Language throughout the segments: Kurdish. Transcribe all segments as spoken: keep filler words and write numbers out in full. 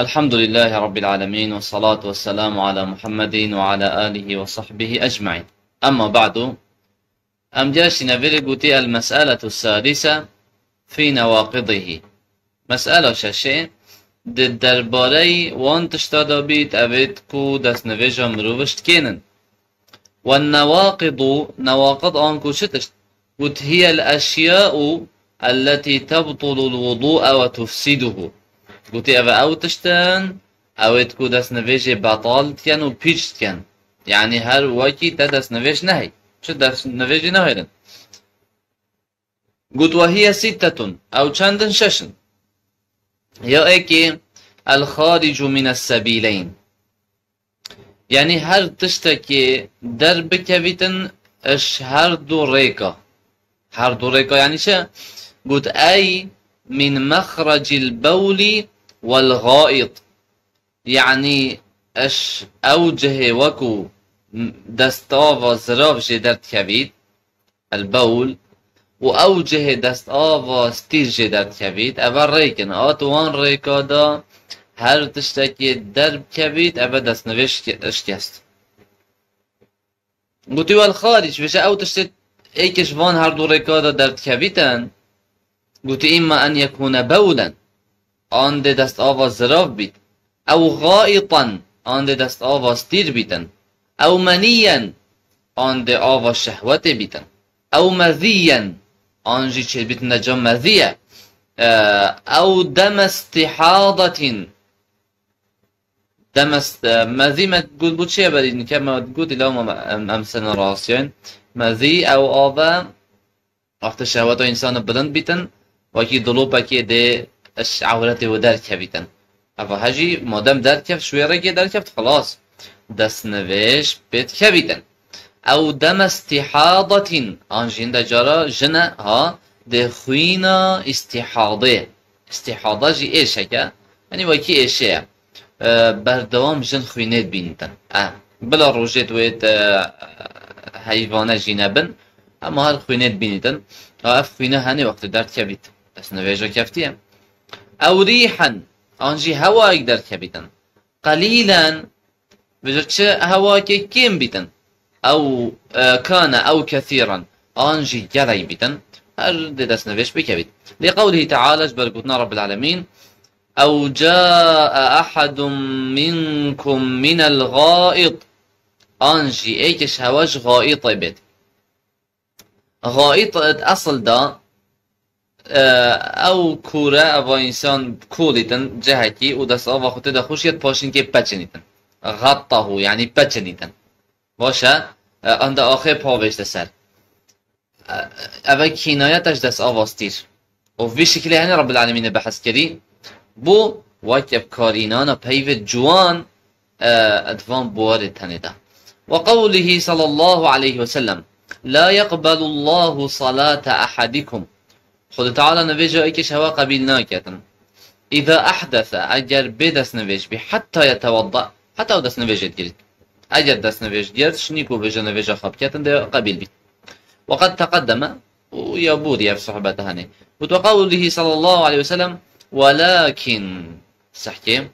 الحمد لله رب العالمين، والصلاة والسلام على محمد وعلى آله وصحبه أجمعين. أما بعد، em diya şîne vêrê gotî المسألة السادسة في نواقضه. Mesela şeşê, di derbarey wan tişta de bît, evêt ku destnivêja mirov şt kênin. والنواقض, newaqid an ku çi tişt? Got, هي الأشياء التي تبطل الوضوء وتفسده. Gotî, ev ew tişt in, ewêt ku destnivêjê betal dikin û pîç dikin. Yanî her wekî te destnivêj nehey. Çi destnivêjî nehêlin? Got, وهي ستة, ew çend in? Şeş in. Ya êkê, الخارج من السبيلين. Yanî her tiştekê der bikevîtin, iş her du rêka. Her du rêka yanî çi? Got, أي من مخرج البول والغائط. Yanî iş ew cihê weku destava zirav jê derdikevît, البول, û ew cihê destava stîr jê derdikevît, eve rêk in. At wan rêka de her tiştekê derbikevît, eve destnivê şike-, şikest. Gotî, والخارج, vêje ew tiştê êkê ji van her du rêka de derdikevîtin. Gotî, إما أن يكون بولا, an dê destava zirav bît, أو غائطا, an dê destava stîr bîtin, أو منيا, an dê ava şehwetê bîtin, أو مذيا, an jî çêbîtin de ca mezî ye, e, أو دم استحاضة. Dem est-, e, mezî me got, bû çi ye berî, nike me got, îla me, em, em sene rastiyên. Mezî ew av e, wextê şehweta însanê bilind bîtin, wekî dilopekê dê iş ewretê wê derkevîtin. Eva hejî, madem derkeft, ji wê rêkê derkeft, xilas. Destnivêj pê dikevîtin. Ew deme istîhadatîn, an jî hinde cara jin e, ha, dê xwîna îstîhadê. Îstîhada jî êşek e, yanî wekî êşê ye. E, berdewam jin xwînê dibînitin. E, bila rojê di wê de heyvane jî nebin, hema her xwînê dibînitin. Ha, ev xwîne henê wextê derdikevît. Destnivêja keftî ye. Ew rîhen, an jî hewayek derkevîtin. Qelîlen, vêjir çi hewayekê kêm bîtin. Ew, e, kane ew kesîran, an jî gelek bîtin. Her dê destnivêj bikevît. Lê qewlihî teala, ji ber gotina Rabbil Alemîn, Ew caa ehedun minkum minel gâit. An jî êkê ji hewa ji gâitê bêt. Gâit di esil de, e, ew kûre, eva însan kolîtin cihekî û destava xwe tê de xweş yet paşinkê peçinîtin. Gattahu, yanî peçinîtin. Baş e, e, anda axê pavêj de ser. E, eve kînayete ji destava stîr. Û vî şikilê hene Rabbil Alemînê behs kirî. Bû weke bikarînana peyvê ciwan, e, di van buwarê tenê de. Ve qewlihî sallallahu aleyhi ve sellem, "La yeqbelullahu salate ahadikum." Xwedê Teala nivêja êkê ji hewa qebîl naketin. Îza ehdese, eger bê destnivêj bî, hetta yetewedda, heta ew destnivêjê digirît. Eger destnivêj girt, şinî ku vêje nivêja xwe biketin, dê qebîl bît. Ve qed teqeddeme, û ya bûrî ev sohbete henê. Got, ve qewlihî sallallahu aleyhi ve sellem, "Welakin", sehkê,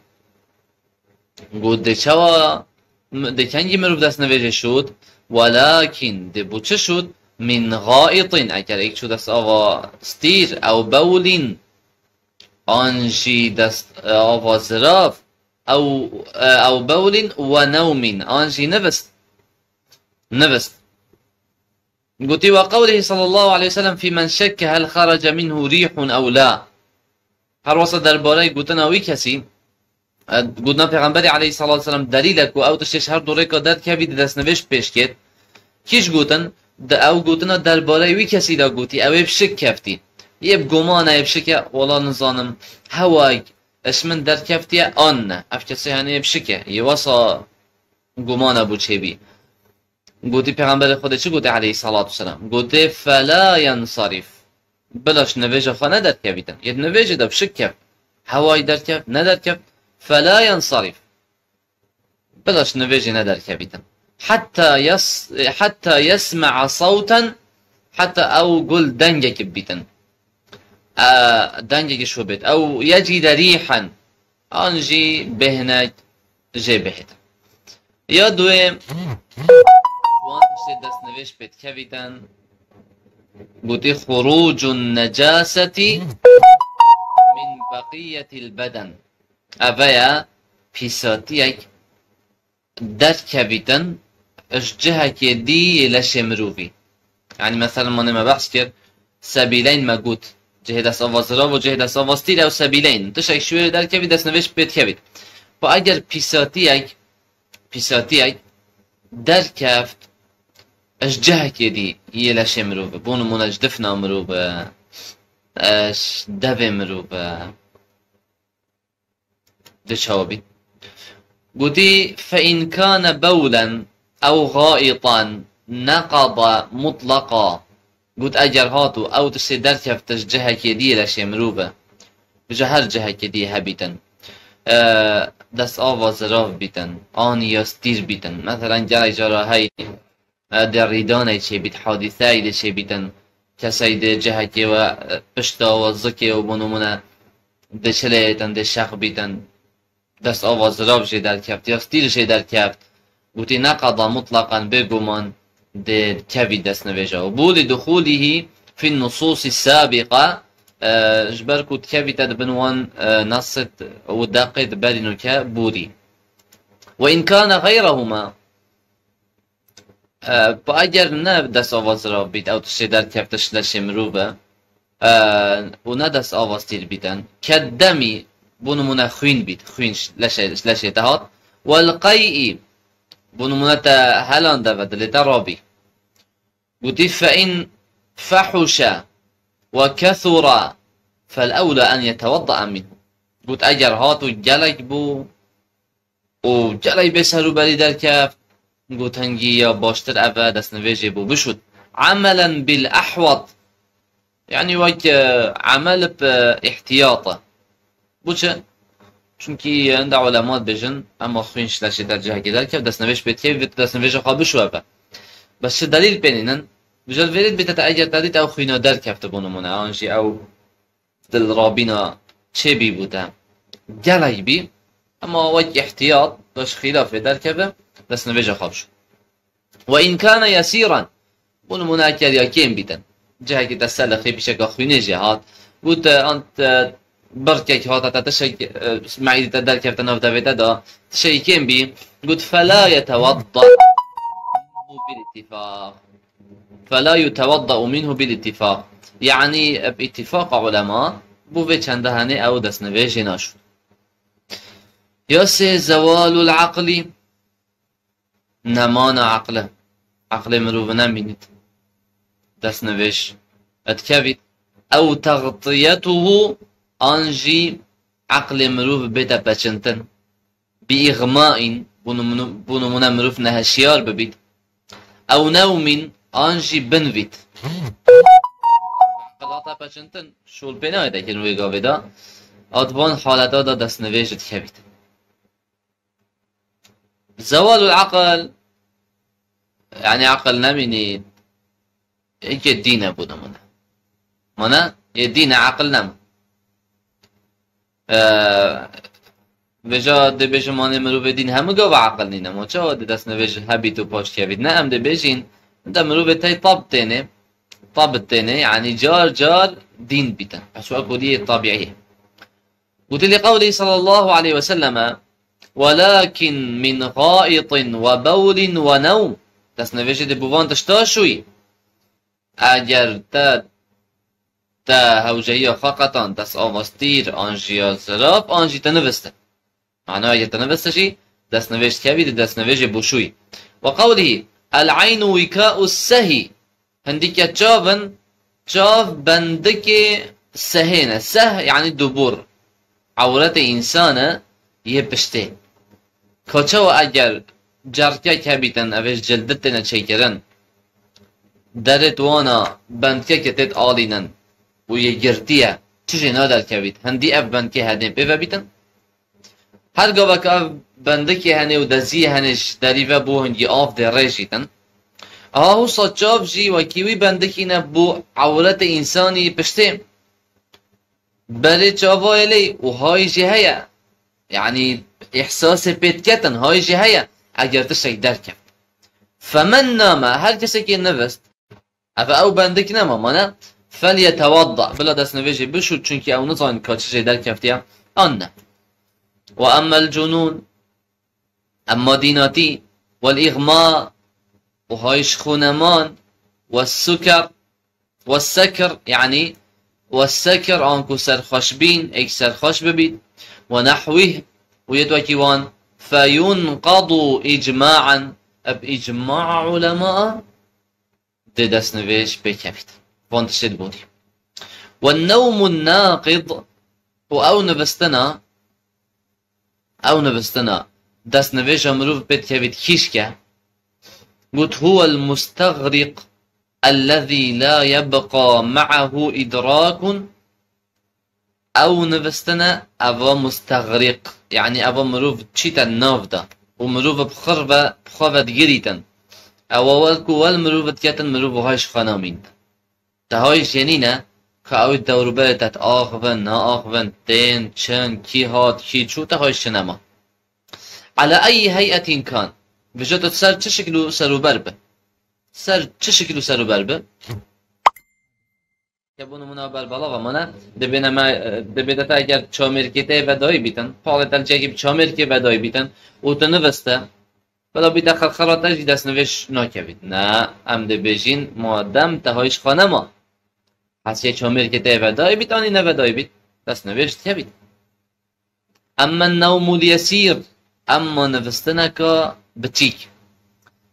got, dê çawa, m-, dê kengî mirov destnivêjê şût, welakin, dê bû çi şût, min gaitin, eger êk çû dest ava stîr, ew bewlin, an jî dest, e, ava zirav, ew, e, ew bewlin we newmin, an jî nivist. Nivist. Gotî, ve qewlihî sallallahu aleyhi ve sellem, fî men şekke hel xerece minhu rîhun ew la. Her wesa derbarey gotina wî kesî, e, gotina Pêxemberê aleyhissalatu vesselam delîl e ku ew tiştê ji her du rêka derdikevî di destnivêj pêş kêt. Kî ji gotin, di ew gotina derbarey wî kesî de gotî, ew ê bi şik keftî. Yê bi guman e, yê bi şik e, wela nizanim, hewayek ji min derkeftiye an ne. Ev kesê henê yê bi şik e, yê wesa gumana bû çêbî. Gotî Pêxemberê Xwedê çi gotê aleyhissalatu vesselam? Gotê, "Fela yensarif." Bila ji nivêja xwe nederkevîtin. Yê di nivêjê de bi şik keft. Hewayî derkeft, nederkeft. "Fela yensarif." Bila ji nivêjê nederkevîtin. Hetta yes-, hetta yesme'a sawten, hetta ew gul dengekî bibîtin. E, dengekî ji xwe bêt. Ew yecide rîhen. an jî bêhnek jê bihêtin. Ya duê, wan tiştê destnivêj pê dikevîtin, gotî xurûcun necaseti min beqiyetil beden. Eve ye pîsatiyek derkevîtin ji cihekê dî yê leşê mirovî. Yanî, mesela, manê me behs kir, sebîleyn me got. Cihê dest ava zirav û cihê dest ava stîr ew sebîleyn. Tiştek şûyê derkevî, destnivêj pê dikevît. Pa eger pîsatiyek, pîsatiyek derkeft ji cihekê dî yê leşê mirov e. Bo nimûne ji difna mirov e, ji devê mirov e. Dê çawa bî? Gotî, "Fe in kane bewlen ew gaitan neqada mutlaqa." Got, eger hat û ew tiştê derkefte ji cihekê dî yê leşê mirov e. Bi ji her cihekê dî hebîtin. E, dest ava zirav bîtin. An ya stîr bîtin. Meselen, gelek cara hey e, dê rîdanê çêbît, hadîseyê dê çêbîtin. Kesey dê cihekê we, e, pişta we, zikê we, bo nimûne, dê çileyêtin, dê şex bîtin. Dest ava zirav jê derkeft, ya stîr jê derkeft. Gotî, neqada mutlaqan, bêguman dê kevî destnivêja. Û bû li duxûlihî fî nusûsî sabîqa, e, ji ber ku dikevîte di bin wan, e, nasê û deqê di berî nûke bûrî. Ve in kane xeyrehuma, E, pa eger ne dest ava zirav bît, ew tiştê derkefte ji leşê mirov e, e, û ne dest ava stîr bîtin. Keddemî, bo nimûne xwîn bît, xwîn ji leşê, ji leşê te hat. Wel qey'î, bo nimûne te helan de ve, dilê te rabî. Gotî, "Fe in fehuşe ve kethura fel ewla en yetewadda minhu." Got, eger hat û gelek bû, û gelek bê serûberî derkeft, got, hingî ya baştir ev e, destnivêjê bo bişût. Emelen bil ehwat. Yanî wek, e, emel bi îhtiyat e. Bo çi? Çunkî hinde ulema dibêjin, ema xwîn ji leşê te cihekê derkeft, destnivêj pê dikevî, vê tu destnivêja xwe bişo ev e. Bes çi delîl pê nînin? Bi cel vêrê dibê te, te eger te dît ew xwîna derkefte bo nimûne, an jî ew dilrabîna çêbî bû te. Gelek bî, ema wek îhtiyat, da ji xîlafê derkeve, destnivêja xwe bişo. Ve in kane yesîran, bo nimûne eger ya kêm bîtin. Cihekî te selixê, pîşeka xwînê jê hat. Got, e, an, e, birkek hate te, tişek, e, meydî te derkefte nav devê te da, tişekî kêm bî. Got, fela yetewadda bil ittifaq. Fela yutewadda'u minhu bil ittifaq. Yanî, bi ittifaqa ulema, bo vê çende henê ew destnivêjê naşû. Ya sê, zewalul aqli, nemana aqli. Aqlê mirov nemînît. Destnivêj etkevît. Ew teğtiyetuhu, an jî aqlê mirov bête peçintin. Bi îxmain, bo nimûne, bo nimûne mirov nehişyar bibît. Ew newmin, an jî binvît. Qilata peçintin, şol pê nayê dekirin wê gavê de. Ad van haleta de destnivêj dikevît. Zewalul aql, yanî aql nemînî, eke dîn e bo nimûne. Mana, yê dîn e, aql nema. Ee, vêca dê bêjim, manê mirovê dîn hemû gava aqil nîne. Ma çawa dê destnivêj hebît û paş kevît? Ne, em dê bêjîn, de mirovê tey tab têne, tab têne, yanî car car dîn bîtin. Pes wek xwediyê tabîî ye. Gotî li qewlî sallallahu aleyhi ve selleme, "Welakin min gaitin ve bewlin ve newm." Destnivêjê dê bo van tişta şûyî. Eger te, te hewceyiya xwe qetan dest ava stîr, an jî ya zirav, an jî te niviste. Mana eger te niviste jî, destnivêj dikevî, di destnivêjê bo şûyî. Ve qewlihî, "El eynu wîka'u sehi." Hindîke çav in, çav bendikê sehê ne. Seh, yanî dubur. Ewretê însan e, yê piştê. Ka çawa eger cerkek hebîtin, ev ê ji cildit têne çêkirin, derê wana bendkekê têt alînin û yê girtî ye, çi jê naderkevît, hindî ev bendkê hedên pê vebîtin? Her gava ku ev bendikê henê û deziyê henê ji derî ve bo hingî av dê rêjîtin. Aha wisa çav jî wekî wî bendikî ne bo ewretê însanî piştê. Berê çavayê lê û hayî jî heye. Yanî îhsasê pêdiketin, hay jî heye, eger tiştek derkeft. Femen name, her kesekî nivist, ev ew bendik nema, mane, felyetewedda, bila destnivêjê bişû, çunkî ew nizanin ka çi jê derkeftiye, an ne. Ve emmel cunûn, emma dînatî, wel îxma, û hay ji xwe neman, we suker, we sekir, yanî, we sekir, anku serxweşbîn, êk serxweş bibît, we nehwîh, û yê wekî wan, feyunqadu îcmaen, bi îcmaa ulema, dê destnivêj pêkevît. Van tiştê diborî. Ve newmun naqid, û ew nivistina, ew nivistina, destnivêja mirov pê dikevît hîşke, got, huwel mustexriq ellezî la yebqa me'ahu idrakun, ew nivistine, eva mustexriq, yanî eva mirov çîte nav de û mirov bi xir ve, bi xwe ve digirîtin. Ewa wek ku wel mirov diketin, mirov wiha ji xwe namîn. Te hay jê nîne, ka ew dewrûberê te diaxivin, naaxivin, tên, çin, kî hat, kî çû, te hay ji nema. Ala eyî hey'etin kan. Vêca tu ser çi şikil û serûber bi? Ser çi şikil û serûber bi? Ke bo nimûna ber bala ve mane, dibêne me, dibê te eger çamêrkê te yê vedayî bîtin, palê te li cihekî bi çamêrkê vedayî bîtin û tu niviste, bila bîte xerxera te jî destnivêj nakevît. Ne, em dibêjin, madem te hay ji xwe nema, hesiyê çamêrkê te yê vedayî bît, anî nevedayî bît, destnivêj dikevît. Emma newmul yesîr, emma nivistineka biçîk.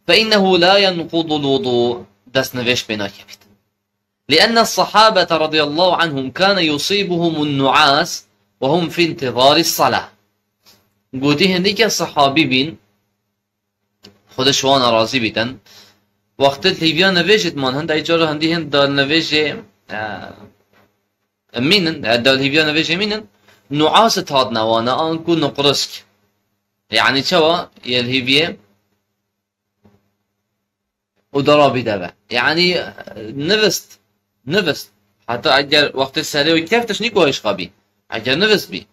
Fe innehu la yenqudul wudu, destnivêj pê nakevît. Lienne sahabete radiyallahu anhum kane yusibuhumun nuas ve hum fi intizari salah. Gotî hindîke sahabî bîn, Xwedê ji wan razî bîtin. Wextê li hîviya nivêjê diman, hindê cara hindî hin dal nivêjê, e, mînin, e, dal hîviya nivêjê mînin, nuas dihatine wana, anku nuqrisk. Yanî çawa? Yê li hîviyê û darabî deve. Yanî, e, nivist, nivist. Heta eger wextê serê wî keftiş nî ku hişqa bî. Eger nivist bî.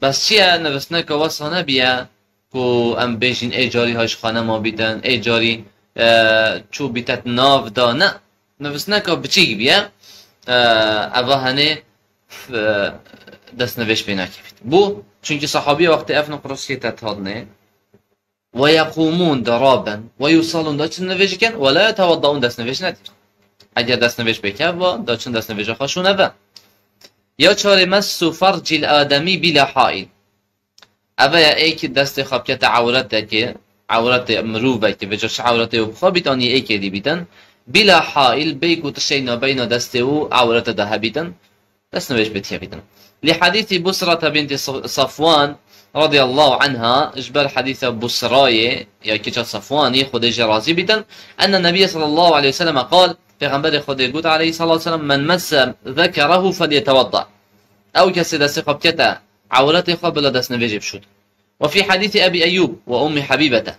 Bes çi ye? Nivistineke wesa nebiye ku em bêjin ê carî hay ji xwe nema bîtin, ê carî, e, çû bîtet nav da. Ne. Nivistineke biçîk biye. E, eva henê, e, destnivêj pê nakevît. Bû, çunkî sahabiye wextê ev nuqriskê te hatine, ve yeqûmûn, de rabin, ve yusalûn, de çin nivêj dikin, ve la yeteweddaûn, destnivêj nedîn. Eger destnivêj pêkev ba, de çin destnivêja xwe şûne ve. Ya çarê, messu fercil ademî bila haîl. Eve ya êkî destê xwe bikete ewretekê, ewretê mirovekê, vêca çi ewretê û bi xwe bît, anî êkê dî bîtin. Bila haîl, bê ku tiştê nabeyna destê û ewrete de hebîtin. Destnivêj pê dikevîtin. Li hadîsî Busrata bintî Saf-, Safwan radiyallahu anha, ji ber hadîsa Busrayê, ya kiça Safwanî, Xwedê jê razî bîtin, enne Nebiyye sallallahu aleyhi ve selleme qal, Pêxemberê Xwedê got aleyhissalatu vesselam, "Men messe zekerehu felyetewedda." Ew kesê destê xwe bikete ewretê xwe, bila destnivêjê bişût. Ve fî hadîsî Ebî Eyyûb ve Ummî Habîbete,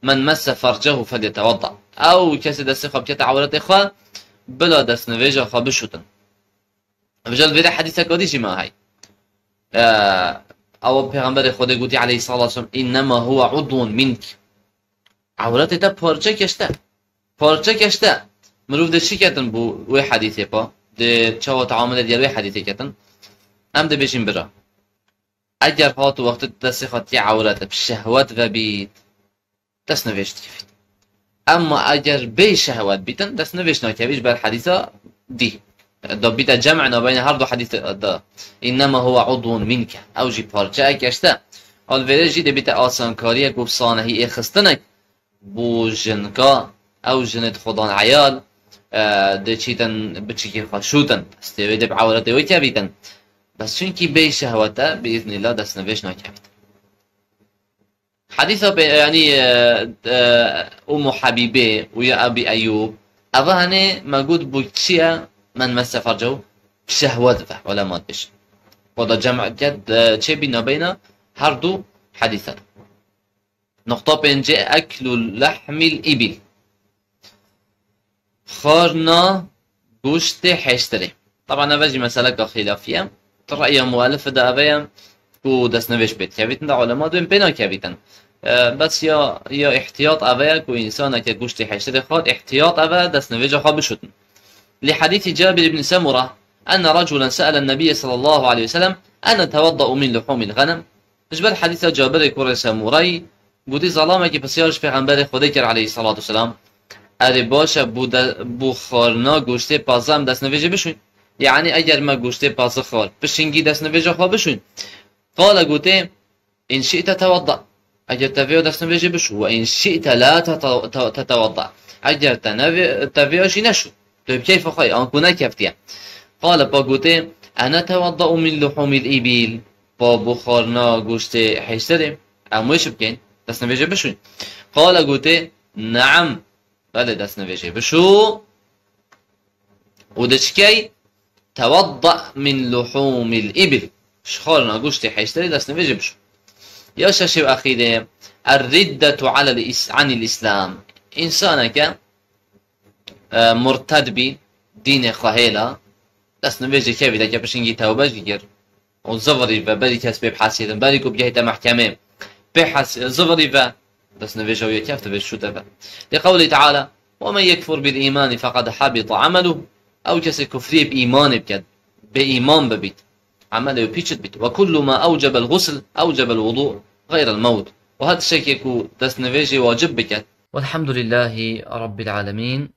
"Men messe fercehu felyetewedda." Ew kesê destê xwe bikete ewretê xwe, bila destnivêja xwe bişûtin. Vêca li vêrê hedîseka dî jî me hay. Ew Pêxemberê Xwedê gotî aleyhissalatu vesselam, "Innema huwe udwun mink." Ewretê te parçe keşte. Parçe keşte. Mirov dê çi ketin bû wê hedîsê pa? Dê çawa teamulê diyer wê hedîsê ketin? Em dibêjin bira. Eger hat û wextê tu destê xwe tiye ewret bi şehwet ve bît, destnivêj dikevît. Emma eger bê şehwet bîtin, destnivêj nakevî ji ber hedîsa dî. Da bîte cem nabeyne her du hedîs de. "Innema huwe udwun minke." Ew jî parçeyek eşte. Al vêrê jî dê bîte asankariyek û sanehî êxistinek bo jinka. Ew jinê di xwe dan eyal, e, dê çîtin biçikê xwe şûtin. Destê wê dê bi ewretê wê kevîtin. Bes çunkî bê şehwet e, bi îznîllah destnivêj nakevît. Hadîsa pê, yanî, e, e, Ummu Habîbê û ya Ebî Eyyûb, eva henê me got bû çi ye, men messe fercehu, bi şehwet ve, ulema dibêjin. Xwe da cem ket, e, çê bî nabeyna her du hadîsa. Noqta pêncê, eklu lehmil îbil. Xwarina goştê hêştirê. Taban eve jî meseleka xîlafî ye. Di re'ya muellife de eve ye, ku destnivêj pê dikevîtin de ulema dibên pê nakevîtin. E, bes ya, ya îhtiyat ev e ku însaneke goştê heyştirê xwar, îhtiyat ev e destnivêja xwe bişutin. Li hadîsî Cabir ibn Semura, enne raculen se'elen Nebiyye sallallahu aleyhi ve sellem, ene tewadda'u min luhumil ghanem. Ji ber hadîsa Cabirê kurê Semurayî, gotî, zalamekî pisyar ji Pêxemberê Xwedê kir aleyhissalatu vesselam, erê baş e, bû de, bû xwarina goştê paza em destnivêjê bişûn? Yanî eger me goştê paza xwar, pişingî destnivêja xwe bişûn? Qale gotê, in şi'te tewadda. Eger te vêya destnivêjê bişû, ve in şi'te la tete-, te-, tetewadda. Eger te nevê-, te vêya jî neşû, tu bi keyfa xwe yê, anku nekeftiye. Qale pa gotê, ene tewadda'u min luhumil îbil. Pa bû xwarina goştê heyşterê, em wê çi bikeyn? Destnivêjê bişûn. Qale gotê, ne'em. Belê, destnivêjê bişû. Û diçikey, tewadda min luhumil îbil. Ji xwarina goştê heyşterê destnivêjê bişû. Ya şeşê û exîrê, er-riddetu alel is-, anil îslam. Însaneke, e, murted bî, dînê xwe hêla, destnivêjê kevî deke, pişingî tewbe jî kir. Û zivirî ve, berî kes pê bihesîrin, berî ku bigehîte mehkemê, pê hes-, zivirî ve, destnivêja wî kefte ve, şûte ve. Li qewlî Teala, "Ve men yekfur bil îmanî feqad habita ameluh." Ew kesê kufriyê bi îmanê biket, bê îman bibît, emelê wî pîçit bît. "Ve kullu ma ewcebel gusl ewcebel wudu ghayrel mewt." Û her tiştekê ku destnivêjê wacib biket. Welhamdulillahî Rabbil Alemîn.